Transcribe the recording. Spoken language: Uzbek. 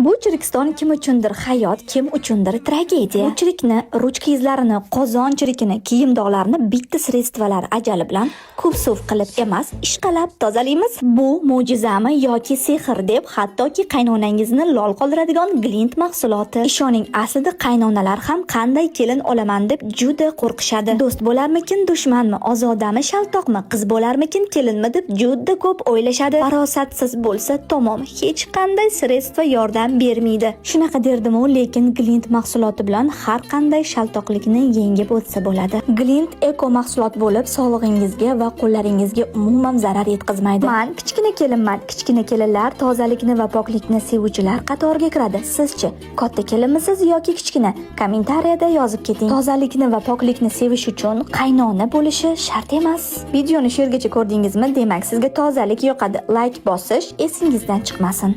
Bu chirikiston kim uchundir hayot, kim uchundir tragediya. Bu chirikni, ruchka izlarini, qozon chirikini, kiyim dog'larini bitta средство lar ajali bilan ko'p suv qilib emas, ishqalab tozalaymiz. Bu mo'jizami yoki sehr deb hattoki qaynonangizni lol qoldiradigan Glint mahsuloti. Ishoning, aslida qaynonalar ham qanday kelin olaman deb juda qo'rqishadi. Do'st bo'larmikin, dushmanmi, ozodami, shaltoqmi, qiz bo'larmikin, kelinmi deb juda ko'p o'ylashadi. Farosatsiz bo'lsa tamom, hech qanday средство yordam bermaydi. Shunaqa derdim-u, lekin Glint mahsuloti bilan har qanday shaltoqlikni yengib o'tsa bo'ladi. Glint eko mahsulot bo'lib, sog'lig'ingizga va qo'llaringizga umuman zarar yetkazmaydi. Man kichkina kelinman. Kichkina kelinlar tozalikni va poklikni sevuvchilar qatoriga kiradi. Sizchi, katta kelinmisiz yoki kichkina? Kommentariyada yozib keting. Tozalikni va poklikni sevish uchun qaynona bo'lishi shart emas. Videoni shu yergacha ko'rdingizmi? Demak, sizga tozalik yoqadi. Like bosish esingizdan chiqmasin.